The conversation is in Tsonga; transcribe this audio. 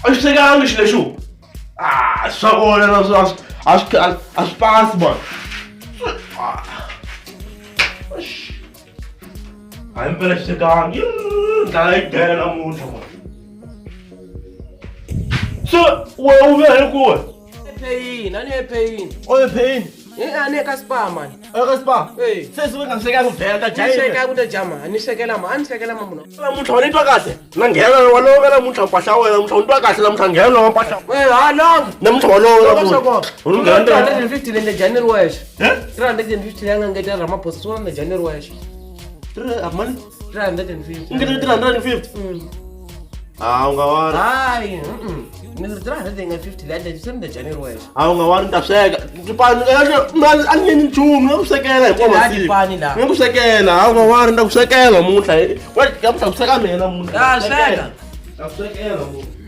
A xi swekangi xilo lexo. Ah, swa kona na swa a swi a swi pasi man. Ah. Hayi mpela xi swekangi. Ndlala yi dela namuntlha man. So, wena u vuya hi kuwe? Pain, a ni ye pain. O ye pain. A ni ye ka spa man. O ye ka spa? Eh. Se se nga swekanga vhela ta Ni jaya. sweka ku ta jama, a ni swekela ma, a ni swekela ma munhu. Namuntlha wa ni twa kahle. Na nghena wa lova namuntlha mpahla wa wena namuntlha u ni twa kahle namuntlha nghena wa mpahla. Eh, ha long. Namuntlha wa lova namuntlha. Swa U ni nghena. 350 le ndza ni wexe. Eh? 350 ya nga ngeta Ramaphosa swi vona ndza ni wexe. Three mali? 350. Ngete 350. Ah, u nga wari. Hayi, mhm. Ni ri 350 le ndza se ndza ni wexe. A u nga wari ni ta sweka. Tipani a ni ni nchumu ni nga ku swekela hinkwawo Ti la masiku. tipani la. Ni nga ku swekela, a u nga wari ni ta ku swekela namuntlha. Wa namuntlha ku sweka mina namuntlha. Ah, sweka. Ta ku swekela namuntlha.